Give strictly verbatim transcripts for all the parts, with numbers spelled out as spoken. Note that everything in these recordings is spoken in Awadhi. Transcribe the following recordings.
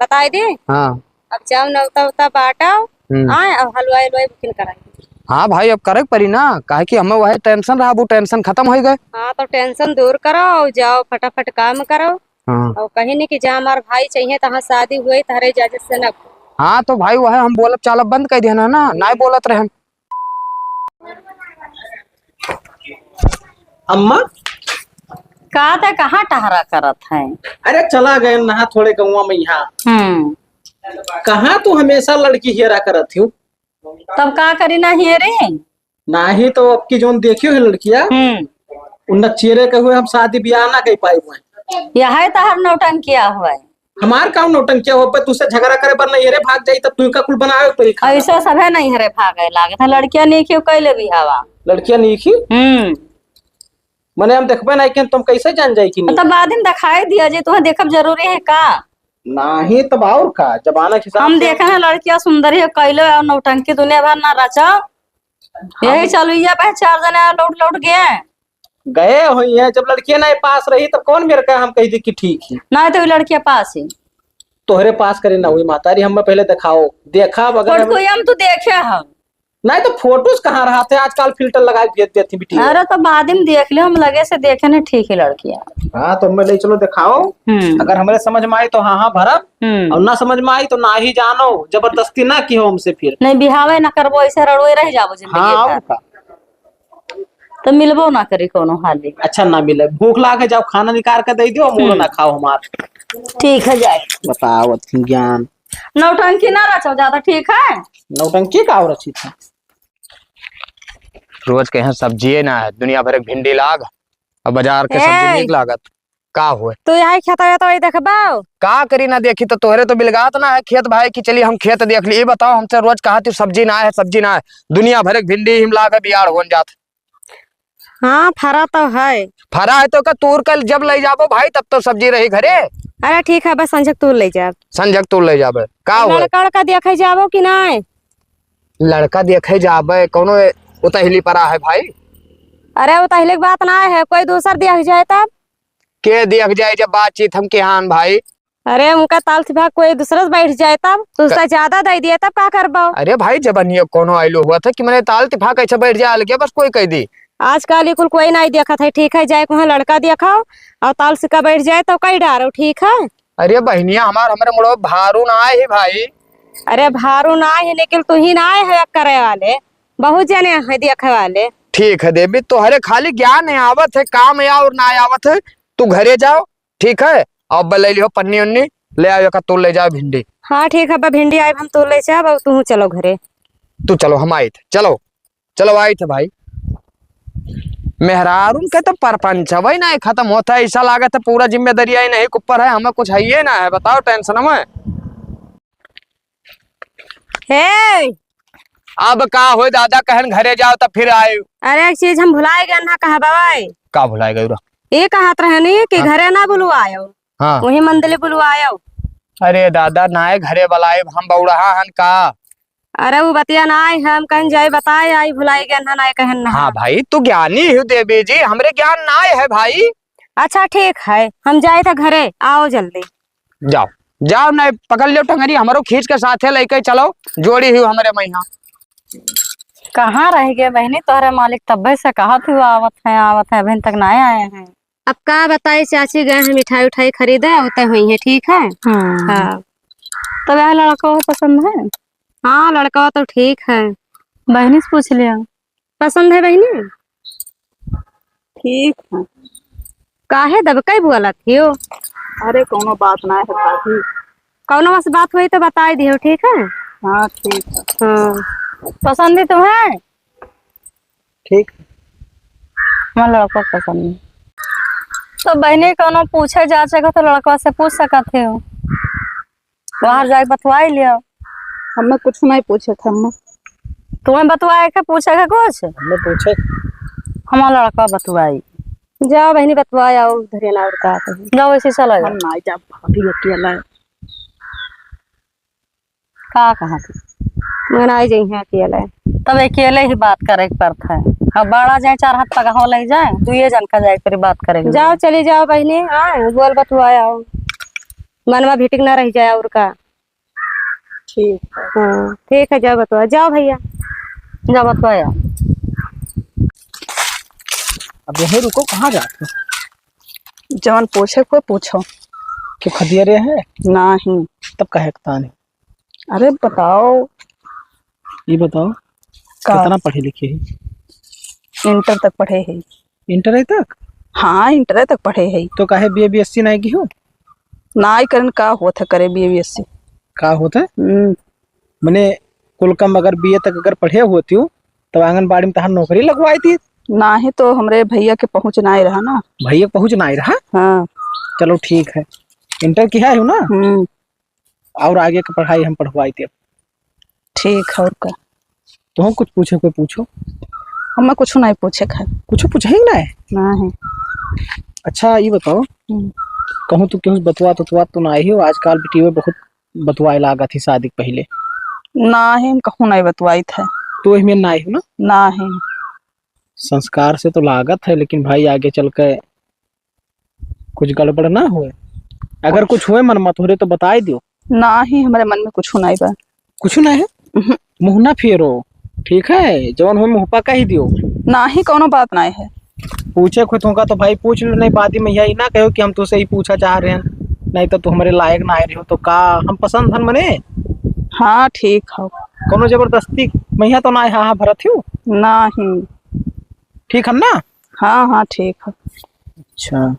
बताई दी। हाँ। अब जाओ, नौता उता बांटो। हम्म। आए, अब हलवाई हलवाई booking कराई। हाँ भाई, अब करे के पड़ी ना, काहे कि हमें वही tension रहा, वो tension खतम होइ गए। हाँ, तो tension दूर करो और जाओ, फटाफट काम करो। हाँ। और कहीं नहीं कि जहाँ हमार भाई चाहिए, तहाँ शादी हुई, तहरे इजाजत से ना। हाँ, तो भाई, वह हम बोलब चालब बंद कर दिया ना, ना, नाहीं बोलत रहे हम। अम्मा। का त कहाँ टहरा करत है? अरे, चला गए नहा थोड़े गौवा में यहाँ। हम्म। कहाँ तू हमेशा लड़की हेरा करत हो? तब का करी ना हेरी? नाही तो अब की जौन देखियो है लड़किया, हम्म। उन्ना चेहरे के हुए हम शादी ब्याह ना कर पाई हुए। यह है तहर नौटंकिया हुआ है। हमार काम नौटंकिया हो पे, तुसे झगड़ा करे पर नहीं हेरे भाग जाई, तब तू का कुल बनावे परी खाना। ऐसा सभे नहीं हेरे भागे लागत है, लड़किया नहीं क्यों कैले भी हवा। लड़किया नहीं की? हम्म। मने हम देखबे नहीं केन, तुम कैसे जान जाई कि नहीं? तब बाद में दिखाई दिया जे, तुम्हें देखब जरूरी है का? नाही, तब और का, जमाना के हिसाब हम से देखे ना, लड़किया सुंदर है, कैले और नौटंकी दुनिया भर ना रचा। यही हम चलुइया पे चार जने लौट लौट गए। गए हुई है, जब लड़किया ना पास रही, तब कौन मेरे का हम कह दी कि ठीक है? ना तो लड़किया पास है। तोहरे पास करे ना हुई, मातारी, हम पहले दिखाओ, देखा बगैर हम कोई हम तो देखे हम। नहीं तो photos कहाँ रहा थे, आजकल filter लगा के भेज देती बिटिया। अरे तो बाद में देख लियो, हम लगे से देखे ना, ठीक है लड़किया। हाँ, तो मैं ले चलो दिखाओ। हम्म। अगर हमरे समझ में आई तो हाँ, हाँ भरब। हम्म। और ना समझ में आई तो ना ही जानो, जबरदस्ती ना की हो हमसे फिर। नहीं बिहावे ना करबो, ऐसे रड़ुए रह जाबो जिंदगी हाँ, भर। और का? तो मिलबो ना करी कोनो हाली। अच्छा ना मिले, भूख लागे, जाओ खाना निकाल के दे दियो, मुड़ हम्म। ना खाओ हमार। ठीक है, जाए। बताओ अथी ज्ञान। नौटंकी ना रचो ज्यादा, ठीक है? नौटंकी का और रची था? रोज कहे सब्जिये ना है, दुनिया भर के भिंडी लाग, अब बाजार के सब्जी ए! नीक लागत। का हुए? तू यही खेतवा तो वही देखबो? का करी ना देखी, तो तोहरे तो बिलगात ना है खेत भाई कि चली हम खेत देख ली। ये बताओ हमसे रोज कहा तू सब्जी ना है, सब्जी ना है, दुनिया भर के भिंडी हिम लाग बियाड़ होन जात। हाँ, फरा तो है। फरा है तो का तूर कल जब ले जाबो भाई, तब तो सब्जी रही घरे। अरे ठीक है, बस संझक तूर ले जाब। संझक तूर ले जाबे। का होए? लड़का, लड़का देखे जाबो कि नाय? लड़का देखे जाबे, कौनो उतहिली परा है भाई? अरे उतहिली के बात ना है, कोई दूसर देख जाए तब। के देख जाए जब बातचीत हम किहान भाई? अरे, उनका ताल तिफाक कोई दूसरा से बैठ जाए तब, तो उसका क- ज्यादा दे दिए तब का करबो? अरे भाई, जबनिया कोनो आइलो हुआ था कि मने ताल तिफाक ऐसे बैठ जाए अलगे, बस कोई कह दी। आजकल ये कुल कोई नहीं देखत है, ठीक है, जाए वहाँ लड़का देखाओ और ताल सिक्का बैठ जाए तो कई डारो, ठीक है? अरे बहनिया हमार, हमरे मुड़ो भारू ना आए है भाई। अरे भारू ना आए है, लेकिन तू ही ना आए है करे वाले, बहुत जने हैं देखे वाले। ठीक है देवी, तोहरे खाली ज्ञान है, आवत है काम है और ना आवत है, तू घरे जाओ। ठीक है, अब ले लियो पन्नी उन्नी, ले आओ, एक तोड़ ले जाओ भिंडी। हाँ ठीक है, अब भिंडी आइब हम तोड़ ले जाब, अब तू चलो घरे। तू चलो, हम आइत, चलो, चलो आइत भाई। मेहरारून के तो परपंचवै ना खत्म होता है, ऐसा लागत है पूरा जिम्मेदारी आई नहीं ऊपर है, हमें कुछ है ये ना है, बताओ टेंशन में। हे! अब का होय दादा, कहन घरे जाओ तब फिर आए। अरे एक चीज हम भुलाए गए ना कहबावे। का भुलाए गए रा? ये कहत रहनी कि हाँ। घरे ना बुलवायो। हाँ। वही मंदिर बुलवायो। अरे दादा नाय घरे बुलाए, हम बौड़हा हन का? अरे वो बतिया नाय है, हम कहन जाए बताए आई भुलाए गए ना, नाय कहन ना। हाँ भाई तू ज्ञानी हो देवी जी, हमरे ज्ञान नाय है भाई। अच्छा ठीक है, हम जाए थे घरे, आओ जल्दी। जाओ, जाओ, नहीं पकड़ लो टंगरी, हमरो खींच के साथे लेके चलो, जोड़ी हुई हमरे मैया। कहाँ रह गए बहनी, तोहरे मालिक तब्बे से कहत हुआ आवत है, आवत है, अभी तक ना आए हैं। अब का बताई चाची, गए हैं मिठाई उठाई खरीदे, होते हुई है, ठीक है? हम्म। हाँ। तब यह लड़का पसंद है? हाँ, लड़का तो ठीक है। बहनी से पूछ लिया। पसंद है बहनी? ठीक है। काहे दबकई बोलत हियो? अरे, कौनो बात ना है भाभी। कौनो बस बात हुई तो बताई दियो, ठीक है? हाँ, ठीक है। हाँ। पसंद ही तुम्हें? ठीक। हमार लड़का पसंद है। तो बहनी, कौनो पूछे जाचे का तो लड़का से पूछ सकत हो। बाहर जाके बतवाई लियो। हमें कुछ नहीं पूछे थे, अम्मा। तुम्हें बतवाए के पूछे के कुछ? हमें पूछे। हमार लड़का बतवाई। जाओ बहनी, बतवाए आओ, धरे ना और का कही। जाओ, ऐसे चला जाओ। हम ना जाब, भाभी अकेला है। का कहा थी? मन आई जइहे अकेले। तब अकेले ही बात करे के पड़त है। अब बड़ा जाए, चार हाथ पगहो ले जाए, दुए जन का जाए, फिर बात करे के जाओ, लिए। चली जाओ बहनी, हाँ, बोल बतवाए आओ। मनवा भिटिक ना रह जाए और का। ठीक है। हाँ, ठीक है, जाओ बतवा, जाओ भैया। जा बतवा यार। अब यहीं रुको, कहाँ जात हो? जवन पूछे को पूछो। के खदिया रे है? नाही। तब काहे के तानी? अरे बताओ। ये बताओ, का? कितना पढ़े लिखे है? इंटर तक पढ़े है। इंटर तक? हाँ, इंटर तक पढ़े है। तो काहे बीए बीएससी नाई की हो? नाई करन का होत है करे बीए बीएससी? का होत है? हम्म। मने कुल कम अगर बीए तक अगर पढ़े होती हो, तब आंगनबाड़ी में तहार नौकरी लगवाई थी। नाही तो हमरे भैया के पहुँच नाई रहा ना। भैया के पहुँच नाई रहा? हाँ। चलो ठीक है, इंटर किया है ना? हम्म। और आगे की पढ़ाई हम पढ़वाई थी। ठीक है, और का? तुहूँ कुछ पूछे कोई पूछो। हमें कुछ नहीं पूछे का है। कुछ पूछे ही ना है? नहीं। अच्छा, ये बताओ, हम्म। कहूँ तो केहू से बतवा ततवा तो ना आई हो, आजकल बेटी में बहुत बतवाए लागत ही शादी के पहले। नाही, हम कहूँ नहीं बतवाई था। तो इसमें ना आई हो ना? नाही। संस्कार से तो लागत है, लेकिन भाई आगे चल के कुछ गड़बड़ ना होए। अगर कुछ होए मन में तोहरे तो बताई दियो। नाही, हमरे मन में कुछ नहीं बा। कुछ नहीं है? उहुं। मुँह ना फेरो, ठीक है? जवन होए मुँह पर कही दियो। नाही, कौनो बात नहीं है। पूछे खुद होगा तो भाई पूछ लो, नहीं बाद में यही ना कहो कि हम तुझसे ही पूछा चाह रहे हैं, नहीं तो तू हमरे लायक ना आए रहो तो का हम पसंद हन मने? हाँ, ठीक हो। कौनो जबरदस्ती मैया तो ना है, हाँ, हाँ, भरत हो? नाही। ठीक हम ना? हाँ, हाँ, ठीक है। अच्छा।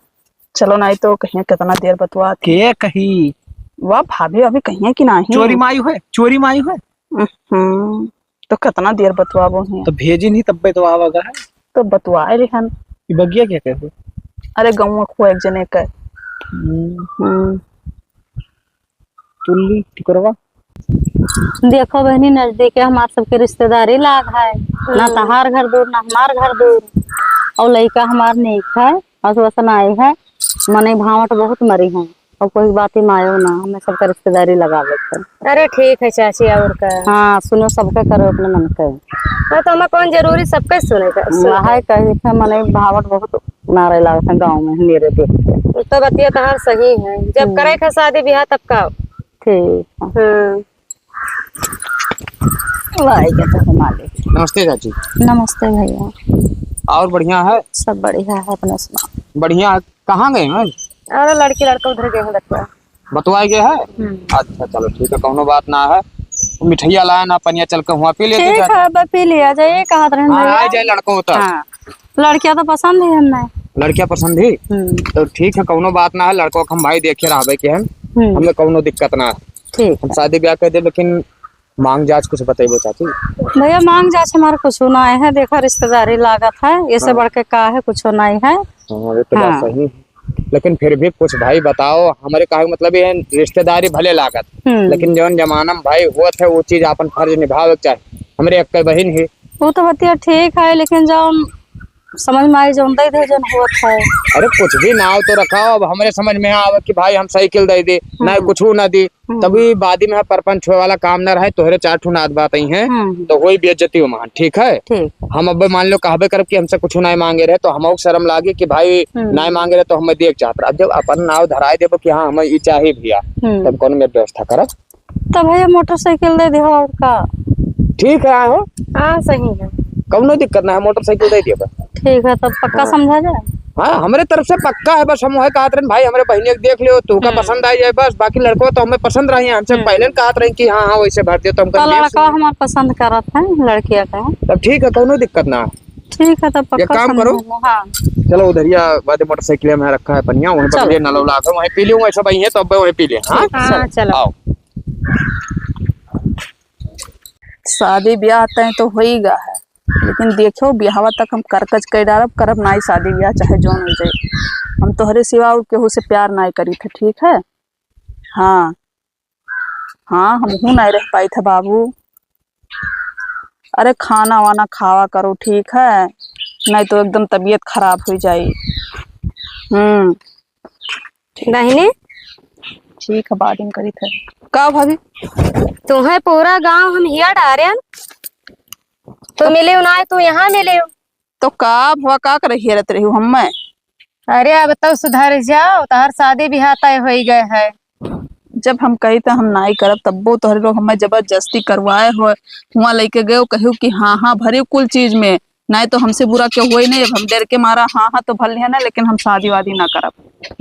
चलो, नहीं तो कहिए कितना देर बतवा थी। के कही? वाह, भाभी, अभी कहिए कि नहीं? चोरी माई है, चोरी माई है। हम्म, तो कितना देर बतवाबो हैं? तो भेजी नहीं तब बतवावा गा है। तो बतवाए लिहन। ये बगिया क्या कहे? अरे, गौवा को एक जने का। हम्म। हम्म। तुल्ली टिकरवा। देखो बहनी, नजदीके हमार सबके रिश्तेदारी लाग है, ना हम्म। तहार घर दूर, ना हमार घर दूर, और लइका हमार नीक है, बस वसन आई है, मने भावट बहुत मरी है, और कोई बात ही मायो ना, हमें सबका रिश्तेदारी लगा लेते। अरे ठीक है चाची, और का? हाँ, सुनो, सबके करो अपने मन के। हाँ, तो हमें कौन जरूरी सबके सुने का, सुने वह का? कही थे, मने भावट बहुत नारे लागत है गाँव में मेरे देख के। तो बतिया तहार सही है, जब हम्म। करे के शादी ब्याह तब का? ठीक है। हाँ। लाई के तो मालिक। नमस्ते चाची। नमस्ते भैया। और बढ़िया है? सब बढ़िया है, अपना सुनाओ। बढ़िया है। कहाँ गए हैं? अरे लड़की लड़का उधर गए हैं बतवा। बतवाए गए हैं? हम्म। अच्छा चलो ठीक है, कौनो बात ना है। मिठाइया लाए ना, पनिया चल के हुआ पी लेते ठीक जाते। है, अब पी लिया जाए, कहा रहे हाँ, भैया। आ जाए लड़को तो। हाँ। लड़किया तो पसंद है हमें। लड़किया पसंद ही? हम्म। तो ठीक है, कौनो बात ना है, लड़को के हम भाई देखे रहबे के हैं, हम्म। हमें कौनो दिक्कत ना है। ठीक हम है। शादी ब्याह कर दे, लेकिन मांग जांच कुछ बतेबो चाची? भैया, मांग जांच हमारे कुछ ना है, देखा रिश्तेदारी लागत है, ये से हाँ। बढ़ के का है, कुछ नहीं है। हाँ, ये तो बात हाँ। सही है, लेकिन फिर भी कुछ भाई बताओ, हमारे कहे के मतलब ये है, रिश्तेदारी भले लागत, हम्म। लेकिन जौन जमाना में भाई होत है, वो चीज अपन फर्ज निभावे के चाहे। हमरे एक बहिन ही। वो तो बतिया ठीक है, लेकिन जौन समझ में आई, जौन दे दे, जौन होत है। अरे कुछ भी नाव तो रखाओ, अब हमरे समझ में आवे कि भाई हम साइकिल दे दे, ना हम्म। कुछ ना दी, हम्म। तभी बाद में परपंच होए वाला काम ना रहे, तोहरे चार ठो नात बात आई हैं, हम्म। तो होई बेइज्जती हो महान, ठीक है? ठीक है। हम अब मान लो कहबे करब कि हमसे कुछ ना मांगे रहे, तो हमहू शर्म लागे कि भाई हम्म। ना मांगे रहे तो हमें दिए के चाहत रहे। अब जब अपन नाव धराए देबो कि हाँ हमें ई चाही भैया, हम्म। तब कौन मेरे व्यवस्था करब? तो भैया मोटरसाइकिल दे दे और का? ठीक है, आए हो। हाँ, सही है। कौनो दिक्कत ना है, मोटरसाइकिल दे दिया बस। ठीक है, तब पक्का हाँ। समझा जाए? हाँ, हमरे तरफ से पक्का है, बस हम वही कहत रहन भाई, हमरे बहिनी के देख लियो, तू का हम्म। पसंद आ जाए बस, बाकी लड़को तो हमें पसंद रही है, हमसे हम्म। पहले कहत रही कि हाँ, हाँ, वैसे भर दियो, तो हमका तो नेक्स्ट लड़का हमार पसंद करत है, लड़किया का। तब ठीक है, कौनो दिक्कत ना है। ठीक है, तब एक पक्का काम करो। समझा जाए, हाँ। चलो उधरिया वादे मोटरसाइकिल में रखा है पनिया, वहीं पर चलो। ये नलौला है, वहीं पी लियो, वहीं सब आई है, तो अब वहीं पी ले, हाँ? हाँ, चलो। चलो। आओ। शादी ब्याह तय तो होई गा है, लेकिन देखो, ब्याहवा तक हम करकज कई डारब, करब नाई शादी ब्याह, चाहे जौन हो जाए। हम तोहरे सिवा और केहू से प्यार नाई करी थे, ठीक है? हाँ, हाँ, हमहू नाई रह पाई थे बाबू। अरे, खाना वाना खावा करो, ठीक है? नहीं तो एकदम तबीयत खराब हो जाई। हम्म। बहिनी। ठीक है, बाद में करी थे। का भाभी? तुम्हें पूरा गांव हम हिया डारेन। तू मिले ना, तू यहाँ मिले। तो का भवा, का करे हेरत रही हूँ हम मैं? अरे, अब तो सुधर जाओ, तोहर शादी ब्याह तय होई गए है। जब हम कही त हम नाई करब, तब्बो तोहरे लोग हमें जबरदस्ती करवाए हो, हुआं लेके गए, कहियो कि हाँ, हाँ, भरे कुल चीज में, नाई तो हमसे बुरा केहू होई नहीं। अब हम डर के मारा हाँ, हाँ तो भर लिया ना, लेकिन हम शादी वादी ना करब।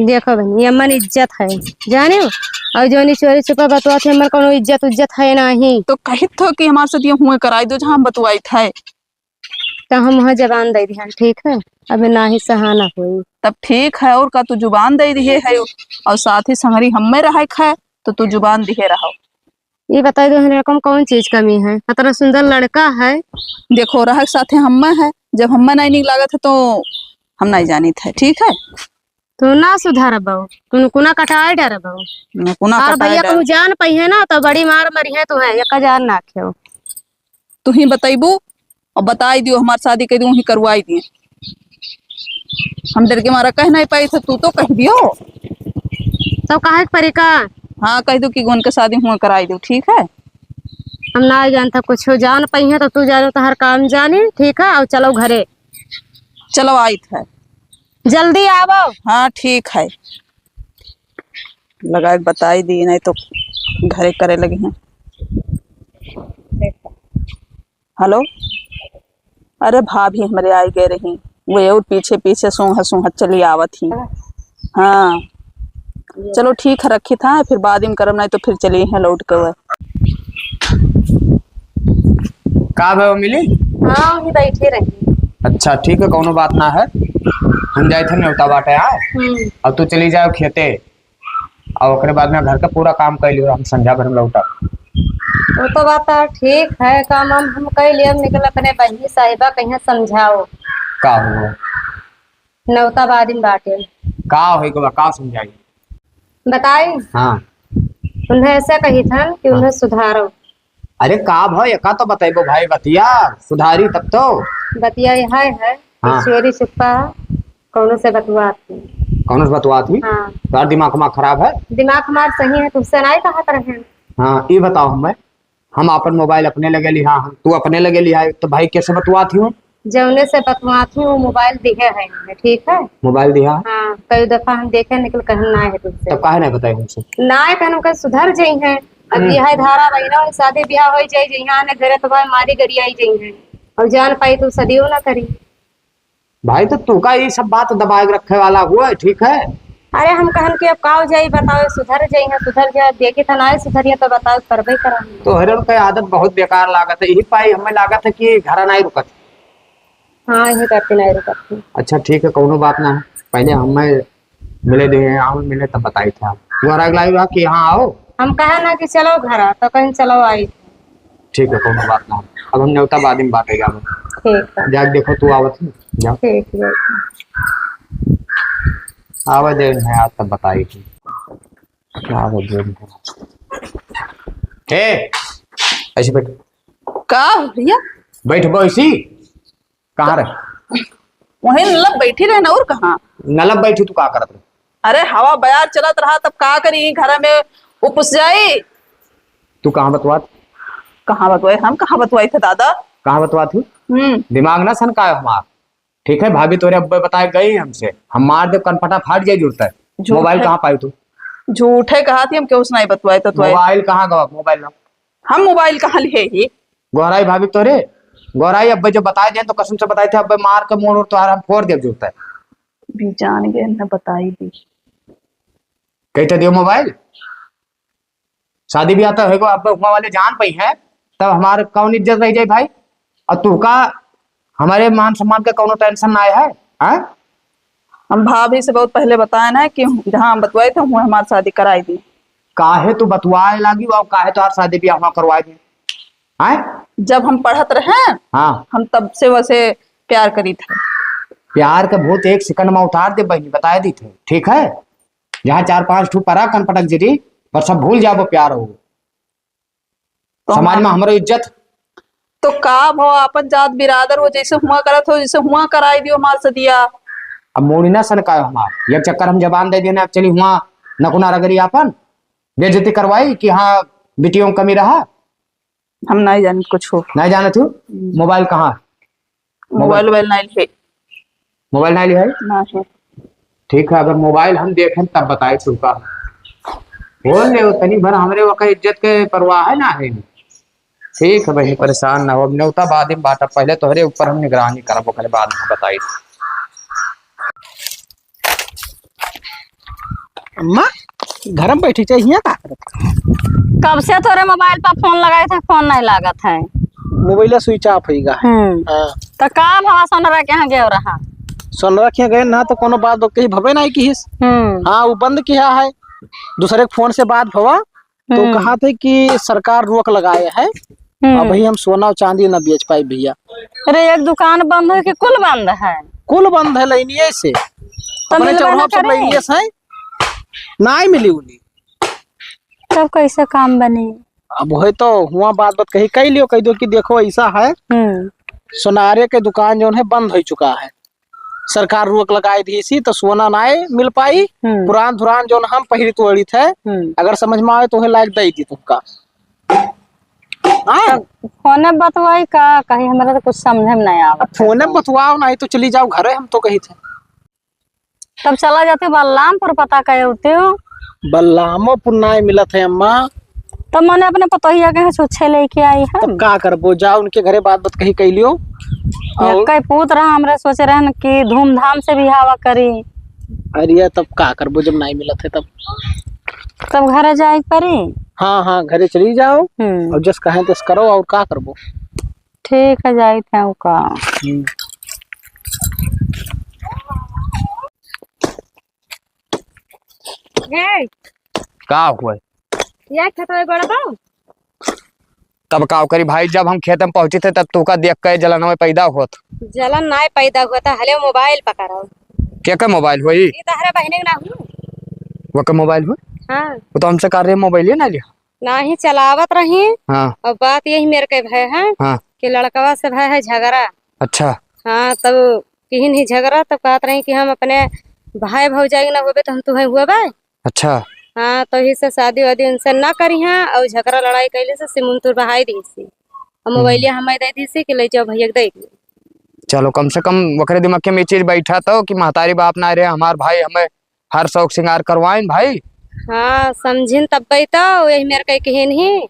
देखो बहन, ये मन इज्जत है, जाने हो? और जो नहीं चोरी छुपा बतवा थे, मन कोनो इज्जत उज्जत है नहीं। तो कहित हो कि हमारे साथ ये हुए कराई दो, जहाँ हम बतवाई थे। तो हम वहाँ जबान दे दिहन, ठीक है, अबे ना ही सहाना होई। तब ठीक है, और का, तू जुबान दे दिए है, और साथ ही संगरी हमें रहे खाए, तो तू जुबान दिए रहो। ये बताई दो, हमारे रकम कौन चीज कमी है? इतना सुंदर लड़का है। देखो, रहे साथे हमें है, जब हमें नहीं नीक लागत है तो हम नहीं जानित है, ठीक है? तू ना सुधरबो, तू नुकुना कटाए डरबो। नुकुना और कटाए भैया डर। कहूँ जान पइहे ना तो बड़ी मार मरिहे तू है, एक हजार ना खेओ। तू ही बतैबू और बताई दियो, हमार शादी कह दूँ, ही करवाई दिए। हम डर के मारा कह नहीं पाई थे, तू तो कह दियो। तो काहे के परी का? हाँ, कह दो कि उनके शादी हुआ कराई दो, ठीक है? हम ना जानता कुछ, जान पइहे तो तू जानो, तो हर काम जानी, ठीक है? और चलो घरे। चलो आइत है। जल्दी आवो। हाँ, ठीक है। लगा के बताई दी, नहीं तो घरे करे लगी हैं। हेलो, अरे भाभी हमरे आई गए रही, वो और पीछे पीछे सूंघत सूंघत चली आवत ही। हाँ, चलो ठीक है, रखी था, फिर बाद में करब, नहीं तो फिर चली हैं लौट के वह। का भवा मिली? हाँ, वही बैठे रही। अच्छा, ठीक है, कौनो बात ना है, हम जाए थे नेवता बाटे, हाँ? हम्म। अब तू चली जाओ खेते, और ओकरे बाद में घर का पूरा काम कर लियो, हम संझा भर में लौटा। वो तो बात है, ठीक है, काम हम, हम कर लियो, निकल अपने बहिनी साहिबा कहीं समझाओ। का हुआ? नेवता बादिन बाटे। का होई के बा, का समझाई? बताई? हाँ। उन्हें ऐसा कही था कि हाँ। उन्हें सुधारो। अरे का भा, एका तो बतैबो भाई, बतिया सुधारी तब तो। बतिया यह है कि हाँ। चोरी छुपा कौनो से बतुआत ही। कौनो से बतुआत ही? हाँ। तोहार दिमाग हमार खराब है? दिमाग हमार सही है, तुमसे नहीं कहा रहे। हाँ, ई बताओ हमें, हम आपन मोबाइल अपने लगे लिहा हन, तू अपने लगे लिहा, तो भाई कैसे बतुआत ही हो? जौने से बतुआत ही, वो मोबाइल दिहे है हमें, ठीक है? मोबाइल दिहा? हाँ, कई दफा हम देखे निकल कहन ना है तुमसे। तब काहे नहीं बताई हमसे? ना है कहन उनका सुधर जाई है। अब हम्म। यह धारा बहिना और शादी ब्याह हो जाई, जइहा ने घरे तो भाई मारी गरियाई जाई है। और जान पाई तो सदियों ना करी। भाई, तो तू का ये सब बात दबाए के रखे वाला हुआ है, ठीक है? अरे, हम कहन कि अब का हो जाई, बताओ, सुधर जाई है, सुधर जाए, देखी था ना सुधरिया तो बताओ, करबे करा। तो हरन का आदत बहुत बेकार लागत है, यही पाई हमें लागत है कि घर नहीं रुकत। हाँ, यही करती नहीं रुकत है। अच्छा, ठीक है, कौनो बात ना है, पहले हमें मिले दे, आओ मिले तब बताई था। वो हरा लाई रहा कि यहाँ आओ। हम कहा ना कि चलो घर, तो कहीं चलो आई। ठीक है, कौनो बात ना। अब हम नेवता बाद में बात है जाओ। ठीक है। जाके देखो तू आवत है, जाओ। ठीक है। आवे दे है आज तब बताई थी। क्या आवे दे है? ए, ऐसे बैठ। का भैया? बैठ बो ऐसी। कहाँ रहे? वहीं नलब बैठी रहे ना, और कहाँ? नलब बैठी तू का करत रहे? अरे, हवा बयार चलत रहा, तब का करी, घर में उपस जाई। तू कहाँ बतवात? कहाँ बतवाई? हम कहाँ बतवाई थे दादा? कहाँ बतवात ही? हम्म। दिमाग ना सनकायो हमार, ठीक है? भाभी तोरे अब्बे बताए गई हमसे, हम मार दे कनपटा फाट जाए जुड़ता है। झूठ मोबाइल है। कहाँ पाई तू? झूठ है कहा थी, हम क्यों सुनाई बतवाए तो तोए। मोबाइल कहाँ गवा? मोबाइल ना। हम मोबाइल कहाँ लिए ही? गोहराई भाभी तोरे, गोहराई अब्बे जो बताए देन तो कसम से बताए थे, अब्बे मार के मोड़ और तोहार हम फोड़ देब जूता। भी जान गए न बताई दी। कही तो दियो मोबाइल, शादी ब्याह तो होएगो, अब्बे हुआ वाले जान पई है, तब हमारे कौन इज्जत रह जाए भाई? और तू का हमारे मान सम्मान का कौनो टेंशन ना आए है, हाँ? हम भाभी से बहुत पहले बताए ना कि जहाँ हम बतवाए थे, वहीं हमारी शादी कराई दी। काहे तू बतवाए लागी और काहे तोहार शादी ब्याह वहाँ करवाए दी? हैं? जब हम पढ़त रहे, हाँ। हम तब से वैसे प्यार करी थे। प्यार के भूत एक सेकंड में उतार दे बहनी, बताए दी थे, ठीक है? जहाँ चार पांच ठू परा कन पटक जिरी, पर सब भूल जाबो प्यार हो। तो समाज में हमार हमरो इज्जत। तो का भो, आपन जात बिरादर हो, जैसे हुआ करत हो, जैसे हुआ कराई दियो हमार सदिया। अब मोड़ी ना सनकायो हमार, एक चक्कर हम जबान दे देना, अब चली हुआ नकुना रगड़ी आपन बेइज्जती करवाई कि हाँ, बिटियों में कमी रहा। हम नहीं जानत कुछ हो। नहीं जानत हो? हम्म। मोबाइल कहाँ? मोबाइल, मोबाइल नहीं है। मोबाइल नहीं है? ना है। ठीक है, अगर मोबाइल हम देखें तब बताए तू का। बोल ले, तनी भर हमरे ओकर इज्जत के परवाह है ना है। ठीक है बहिनी, परेशान ना हो, अब नेवता बाद में बांटब, पहले तोहरे ऊपर हम निगरानी करब, ओकरे बाद में बताई। अम्मा, घर में बैठी चाहिए, हियाँ का करत? कब से तोरे मोबाइल पर फोन लगाए थे, फोन नहीं लागत है। मोबाइल switch off होइगा। हम्म। हाँ। तो का भवा सोनरा के यहाँ गयो रहा? सोनरा के यहाँ गए ना तो कोनो बात तो कही भवे नहीं किहिस। हम्म। हाँ, वो बंद किया है, दूसरे के फोन से बात भवा। तो हम्म। कहा थे कि सरकार रोक लगाए है, हम्म। अबही हम सोना और चांदी ना बेच पाई भैया। अरे, एक दुकान बंद है कि कुल बंद है? कुल बंद है, लाइनिये से। तो अपने मिलबे ना चौराहा पर करे? लाइनिये से है, नाहीं मिली उन्हीं। तब कैसे काम बनी? अब होय तो हुआ बात बात कही, कही लियो, कही दो कि देखो ऐसा है, हम्म। सोनारे के दुकान जौन है बंद हो चुका है, सरकार रोक लगाई दी सी, तो सोना नाय मिल पाई। हम्म। पुरान धुरान जौन हम पहिरित ओढ़ित है, हम्म। अगर समझ में आवे तो वही लायक दे दी तुमका। हाँ? तब फोने बतवाई का कही, हमरा तो कुछ समझे में नहीं आवत। अब फोने बतवाओ, नहीं तो चली जाओ घरे, हम तो कही थे। तब चला जाते बलरामपुर, पता करे होते हो। बलरामपुर नाय मिलत है अम्मा। तब मने अपने पतोहिया के यहाँ छुच्छे लेके आई है। तब का करबो, जा उनके घरे बात बात कही कह लियो। और कई पूत रहा, हमरा सोचे रहन कि धूमधाम से बिहावा करी। अरे तब का करबो, जब नाय मिलत है तब। तब घरे जाए के पड़ी। हाँ, हाँ, घरे चली जाओ। हम्म। और जस कहें तस करो, और का करबो। ठीक है, जाइत है का। हम्म। हे। का हुआ? या खेतवा गोड़बो? तब का करी भाई, जब हम खेत में पहुंची थे, तब तू का देख के जलन में पैदा होत। जलन नाय पैदा होत, हले मोबाइल पकड़ो। के का मोबाइल होई? ये तहरे बहिने के ना हूँ। वो का मोबाइल हो? हाँ। वो तो हमसे कह रहे मोबाइल ही ना लिया। नाही चलावत रही। हाँ। और बात यही मेरे के भय है हाँ। कि लड़कवा से भय है झगड़ा। अच्छा। हाँ, तब किहिन ही झगड़ा, तब कहत रही कि हम अपने भाई भौजाई ना होबे तो हम तुहे हुआ बे। अच्छा। हाँ, तो ही से शादी वादी उनसे ना करी हाँ, और झगड़ा लड़ाई कैले से सिम उन तुर बहाई दी सी। और मोबाइलिया हम्म। हमें दे दी सी कि ले जाओ भैया के दे दी। चलो, कम से कम ओकरे दिमाग में ये चीज बैठा तो कि महतारी बाप ना रहे, हमार भाई हमें हर शौक सिंगार करवाइन भाई। हाँ, समझिन तब्बे तो, यही मेरे कहे कहिन ही।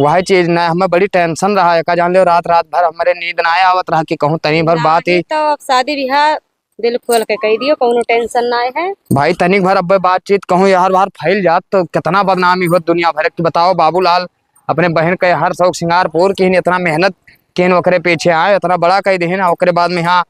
वही चीज ना, हमें बड़ी tension रहा, एका जान ले, रात, रात भर हमरे नींद ना आवत रहा कि कहूँ तनी भर ना बात ही ही। तो अब शादी ब्याह दिल खोल के कह दियो, कौनो tension ना है। भाई, तनिक भर अब बातचीत कहूँ यार बाहर फैल जात तो कितना बदनामी होत दुनिया भर की। बताओ, बाबूलाल अपने बहन के हर शौक सिंगार पूर किहिन, इतना मेहनत किहिन, ओकरे पीछे आए, इतना बड़ा कह दिहिन, ओकरे बाद में यहाँ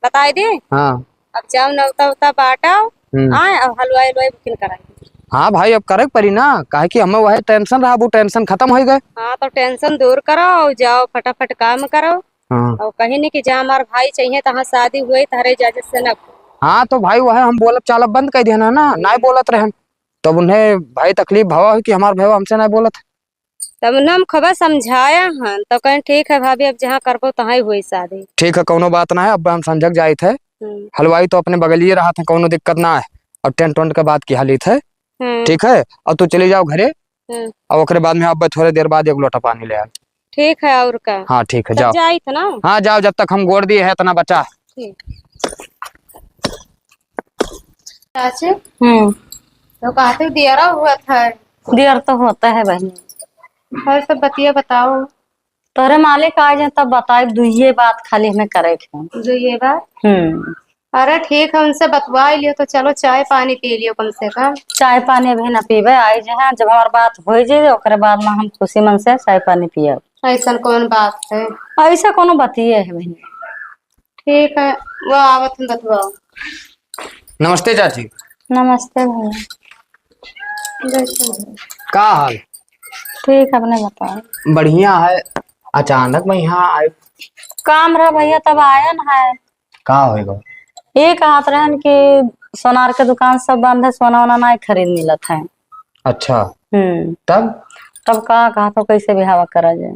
बताई दे। हाँ। अब जाओ नौता उता बाटाओ, हम्म। आए, अब हलवाई हलवाई booking कराई। हाँ भाई, अब करे के पड़ी ना, काहे कि हमें वही tension रहा, वो tension खत्म हो गए। हाँ, तो tension दूर करो, जाओ फटाफट काम करो। हाँ। और कहीं नहीं कि जहाँ हमार भाई चाहिए, तहाँ शादी हुई, तहरे इजाजत से ना। हाँ, तो भाई, वह हम बोलब चालब बंद कर दिया ना, ना, ना बोलत रहन। तब उन्हें भाई तकलीफ भवा हुई कि हमार भाई हमसे ना बोलत। तब उन्हें हम खूबे समझाया हन, तब कहें, "ठीक है भाभी, अब जहाँ करबो तहाँ ही हुई शादी।" ठीक है, कौनो बात ना है, अब हम समझक जाइत है। हम्म। हलवाई तो अपने बगलिए रहत है, कौनो दिक्कत ना है। और tent वेंट के बात की हालित है, हम्म। ठीक है, और तू चली जाओ घरे। हम्म। और ओकरे बाद में अब थोड़े देर बाद एक लोटा पानी ले आए। ठीक है, और का? हाँ, ठीक है, तब जाओ। जाइत ना? हाँ, जाओ, जब तक हम गोड़ दिए है, इतना बचा। ठीक। चाची? हम्म। तो कहते देरा हुआ था। देर तो होता है बहन। और सब बतिया बताओ। तोरे मालिक आ जाए तब बताए, दुइये बात खाली हमें करे के है। दुइये बात? हम्म। अरे ठीक है, उनसे बतवा लियो तो चलो चाय पानी पी लियो कम से कम। चाय पानी अभी ना पीबे, आई जे हैं, जब हमार बात हो जाए ओकरे बाद में हम खुशी मन से चाय पानी पियब। ऐसन कौन बात है? ऐसा कोनो बतिये है बहन। ठीक है, वो आवत हम बतवाओ। नमस्ते चाची। नमस्ते भैया। जैसे हो? का हाल? ठीक, अपने बताओ। बढ़िया है। अचानक मैं यहाँ आए। काम रहा भैया, तब आयन है। का होएगा? ये कहत रहन कि सोनार के दुकान सब बंद है, सोना वोना नाय खरीद मिलत है। अच्छा। हम्म। तब? तब का कहत हो, कैसे बिहावा करा जाए?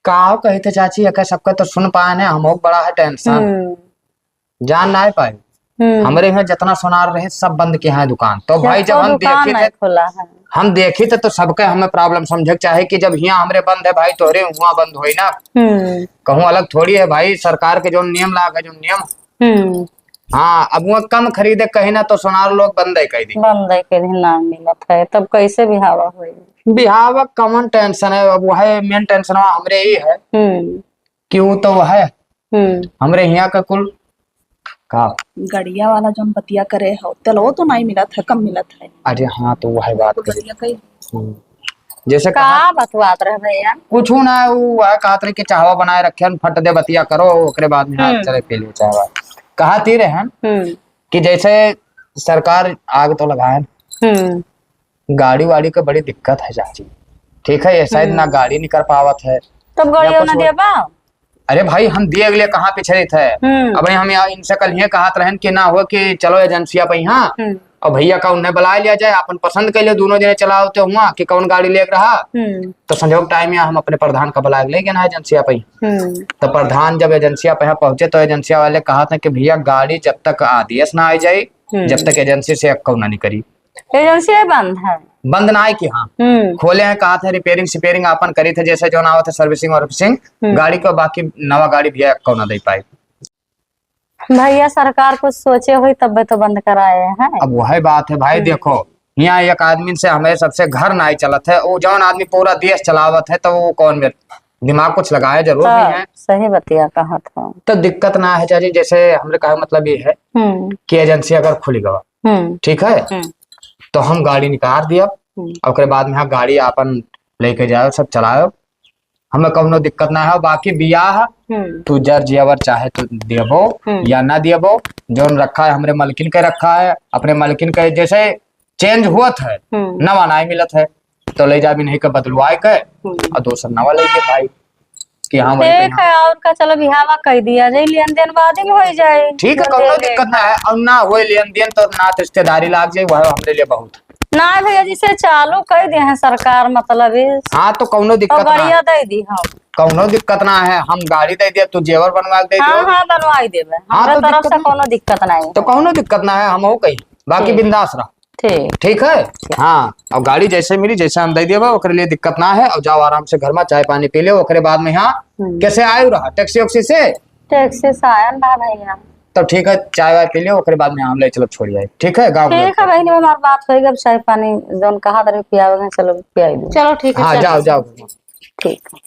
का कही थे चाची, एकर सबका तो सुन पाए ने, हम बड़ा है tension। हम्म। जान ना पाए। हम्म। हमरे यहाँ जितना सोनार रहे, सब बंद के हैं दुकान। तो भाई, जब हम देखी थे, हम देखी थे, तो सबके हमें problem समझे के चाहे कि जब यहाँ हमरे बंद है भाई, तोहरे हुआ बंद होई ना। हम्म। कहूँ अलग थोड़ी है भाई, सरकार के जो नियम लाग है, जो नियम, हम्म। हाँ, अब वो कम खरीदे कहीं ना तो सोनार लोग बंदे कइ दी। बंदे कइ दी, ना मिलत है, तब कैसे बिहावा होई? बिहावा कौन टेंशन है, अब वह मेन टेंशन हमरे ही है। हम्म। कि वो तो वह है, हम्म। हमरे हियाँ का कुल का गड़िया वाला जौन बतिया करे हो, तेलवो तो नाहीं मिलत है, कम मिलत है। अरे हाँ, तो वह बात तो कही। बतिया कही। हम्म। जैसे का कहा, बतवात रहे भैया? कुछ ना, वो वह कहत रहे कि चाहवा बनाए रखे हन, फट दे बतिया करो, ओकरे बाद में हाथ हम्म। चले पी लो चाहवा। कहत ही रहे हन हम्म। कि जैसे सरकार आग तो लगाए, हम्म। गाड़ी वाड़ी के बड़ी दिक्कत है चाची, ठीक है, ये शायद ना हम्म। गाड़ी निकर पावत है, तब गाड़ियों ना कुछ ना हो- देबा? अरे भाई, हम दिए अगले कहाँ पिछड़ित है? हम्म। अब हम यहाँ इनसे कल ये कहत रहन कि ना हो कि चलो एजेंसिया पे यहाँ, हम्म। और भैया का उन्हें बुला लिया जाए, अपन पसंद कर लियो, दोनों जने चलाओ तो हुआ कि कौन गाड़ी लेके रहा। हम्म। तो संजोग टाइम यहाँ हम अपने प्रधान का बुला के ले गए ना एजेंसिया पे। हम्म। तो प्रधान जब एजेंसिया पे यहाँ पहुंचे तो एजेंसिया वाले कहा था कि भैया, गाड़ी जब तक आदेश ना आ जाए, हम्म। जब तक एजेंसी से एक्को ना निकली। एजेंसी बंद है। बंद ना है कि हाँ, हम्म। खोले हैं, कहा था रिपेयरिंग सिपेयरिंग आपन करी थे, जैसे जो ना आवत है सर्विसिंग वर्विसिंग, हम्म। गाड़ी को बाकी नवा गाड़ी भैया एक्को ना दे पाए। भैया, सरकार कुछ सोचे होई तब तो बंद कराए हैं। अब वही बात है भाई, हम्म। देखो, यहाँ एक आदमी से हमें सबसे घर नाई चलत है, वो जौन आदमी पूरा देश चलावत है, तो वो कौन में दिमाग कुछ लगाए जरूर तो नहीं है। सही बतिया कहा था। तो दिक्कत ना है चाची, जैसे हमरे कहा मतलब ये है हम्म। कि एजेंसी अगर खुली गवा, हम्म। ठीक है, हम्म। तो हम गाड़ी निकाल दिया, हम्म। ओकरे बाद में हाँ गाड़ी आपन लेके जाओ, सब चलाओ, हमें कौनो दिक्कत ना है। बाकी बियाह हम्म। तू जर जेवर चाहे तू देबो हम्म। या ना देबो, जौन रखा है हमरे मलकिन के रखा है, अपने मलकिन के जैसे चेंज हुआ था, हम्म। नवा नाई मिलत है, तो ले जा भी नहीं के बदलवाए के हम्म। और दोसर नवा ले के भाई कि हाँ, वही पे ठीक यहाँ। है, और का, चलो बिहावा कह दिया जाए, लेन देन बाद में हो जाए। ठीक है, कौनो दिक्कत ना है, और ना होए लेन देन तो नात रिश्तेदारी लाग जाए, वह हमरे लिए बहुत। ना भैया, जिसे चालू कह दे हैं सरकार, मतलब ये हाँ, तो कौनो तो दिक्कत ना है। गड़िया दे दी हम। कौनो दिक्कत ना है, हम गाड़ी दे दिया, तू जेवर बनवा के दे हाँ, दियो। हाँ, बनवाई देबे। हाँ, हमरे तो तरफ दिक्कत से ना। कौनो दिक्कत नहीं तो है। कौनो दिक्कत ना है, हम हो कहीं, बाकी ठीक। बिंदास रह। ठीक। ठीक है? ठीक। हाँ, और गाड़ी जैसे मिली, जैसे हम दे देबे, ओकरे लिए दिक्कत ना है। और जाओ आराम से घर में चाय पानी पी लो, ओकरे बाद में यहाँ हम्म। कैसे आए रहा, टैक्सी वैक्सी से? टैक्सी से आयन बा भैया। तो ठीक है, चाय वाय पी लो, ओकरे बाद में हम ले चलो छोड़ आए, ठीक है? गाँव ठीक है बहनी, हमार बात होई गई, अब चाय पानी जौन कहा तरी पियावे, चलो पियाई दो। चलो ठीक है, हाँ, चलो। जाओ, जाओ। ठीक है।